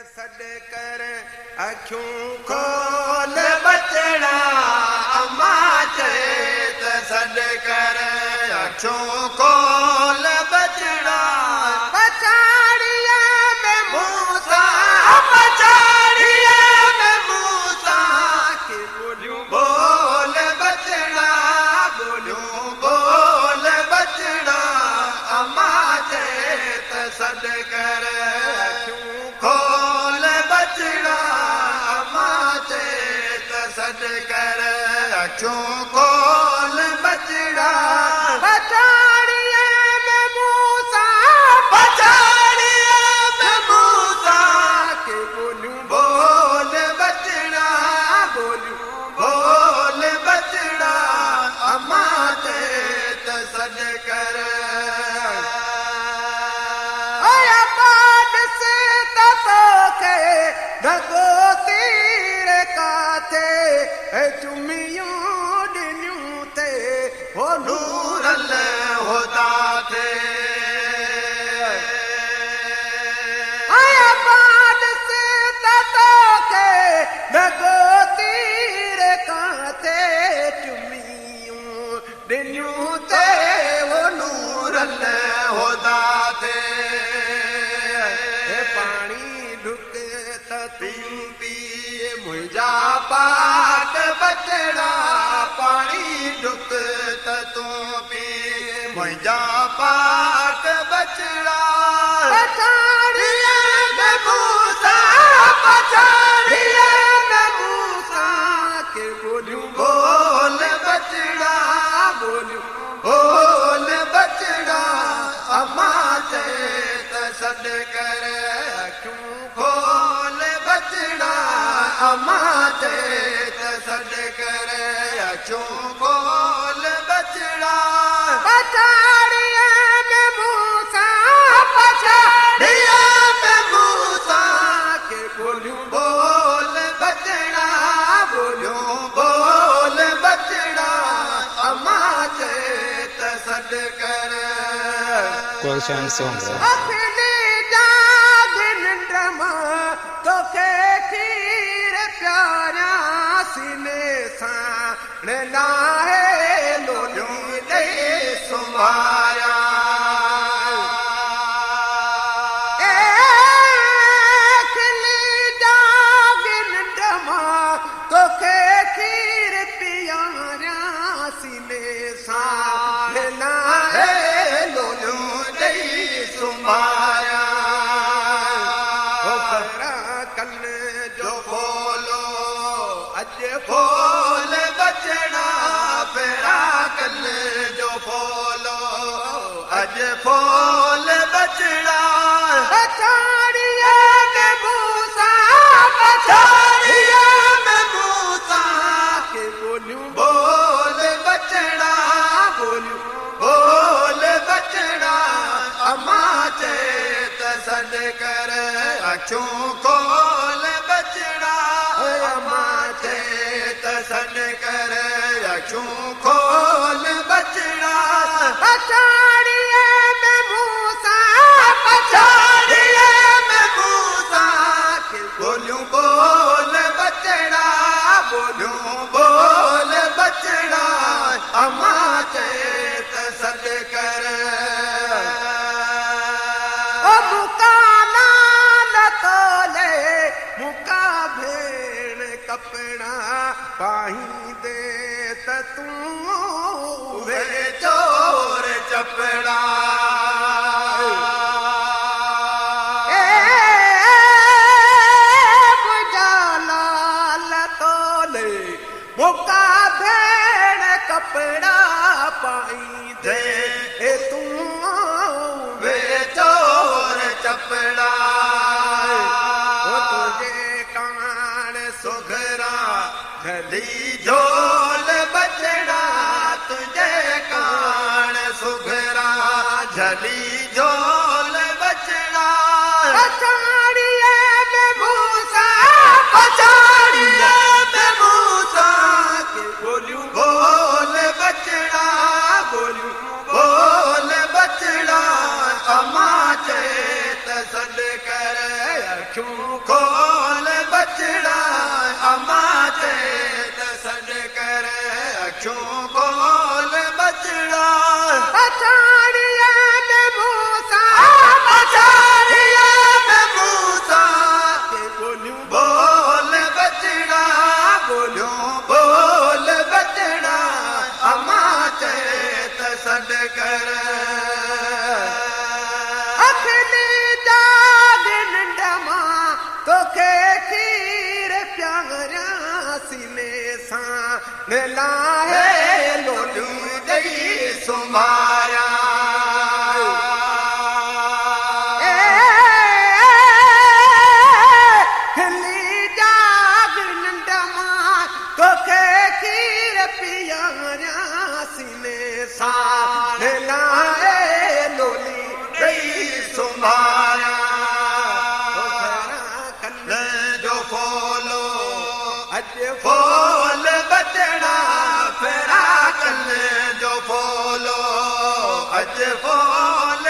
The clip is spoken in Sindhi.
سڏ ڪر اکيون کول ٻچڙا اما چئي ته سڏ ڪر اکيون کول ٻچڙا. پڇاڙيء ۾ مون سان پڇاڙيء ۾ مون سان ڪي ٻوليون ٻول ٻچڙا ٻوليون ٻول ٻچڙا اما چئي ته سڏ ڪر اکيون کول ٻچڙا اما چئي ته سڏ ڪر اکيون کول ٻچڙا. پڇاڙيء ۾ مون سان پڇاڙيء ۾ مون سان ڪي ٻوليون ٻول ٻچڙا ٻوليون ٻول ٻچڙا اما چئي ته سڏ ڪر. اي ابا ڏس ته توکي ڍڳو تير ڪاٿي ۽ چميون ڏنيون تي هو نور الهديٰ تي. اي ابا ڏس ته توکي ڍڳو تير ڪاٿي چميون ڏنيون تي هو نور الهديٰ تي. پاڻي ڍڪ ته تون پيء منهنجا پاڪ ٻچڙا پاڻي ڍڪ ته تون پيء منهنجا پاڪ ٻچڙا. پڇاڙيء ۾ مون سان پڇاڙيء ۾ مون سان ڪي ٻوليون ٻول ٻچڙا ٻوليون ٻول ٻچڙا اما چئي ته سڏ ڪر اکيون کول ٻچڙا اما چئي ته سڏ ڪر اکيون کول ٻچڙا. پڇاڙيء ۾ مون سان پڇاڙيء ۾ مون سان ڪي ٻوليون ٻول ٻچڙا ٻوليون ٻول ٻچڙا اما چئي ته سڏ ڪر. Gulshan Soomro. اکڙي جاڳ ننڊ مان توکي کير پياريان سيني سان ناهي لوليون ڏئي سمهاريان. اي کلي جاڳ ننڊ مان توکي کير پياريان سيني سان ناهي لوليون ڏئي سمهاريان. هو ڦرا ڪن جو ڦولو اڄ ڦول ٻچڙا ڦرا ڪن جو ڦولو اڄ ڦول ٻچڙا. پڇاڙيء ۾ مون سان پڇاڙيء ۾ مون سان ڪي ٻوليون ٻول ٻچڙا ٻوليون ٻول ٻچڙا اما چئي ته سڏ ڪر اکيون کول ٻچڙا اما چئي ته سڏ ڪر اکيون کول ٻچڙا. پڇاڙيء ۾ مون سان پڇاڙيء ۾ مون سان ڪي ٻوليون ٻول ٻچڙا ٻوليون ٻول ٻچڙا اما چئي ته سڏ ڪر. او مون ڪا لال تولي مون ڪا ڀيڻ ڪپڙا پائيندي ته تون اهي چور چپڙا. اي منهنجا لال تولي مون ڪا ڀيڻ ڪپڙا پائيندي تون اهي چور چپڙا. او تنهنجي ڪاڻ سگهرا جهلي جهول ٻچڙا تنهنجي ڪاڻ سگهرا جهلي جهول ٻچڙا. پڇاڙيء ۾ مون سان پڇاڙيء ۾ مون سان ڪي ٻوليون ٻول ٻچڙا ٻوليون ٻول ٻچڙا امان چئي ته سڏ ڪر. اکيون کول ٻچڙا، امان چئي ته سڏ ڪر، اکيون کول ٻچڙا. پڇاڙيء ۾ مون سان، پڇاڙيء ۾ مون سان ڪي ٻوليون ٻول ٻچڙا، ٻوليون ٻول ٻچڙا، امان چئي ته سڏ ڪر. اکلي جاڳ ننڊ مان، توکي کير پياريان، سيني سان لاهي لوليون ڏئي سمهاريان. کلي جاڳ ننڊ مان، توکي کير پياريان، سيني سان لاهي لولي ڏئي سمهاريان. ڪن جو ڦولو اڄ ڦول ٻچڙا، ڦيرا ڪن جو ڦولو اڄ ڦول.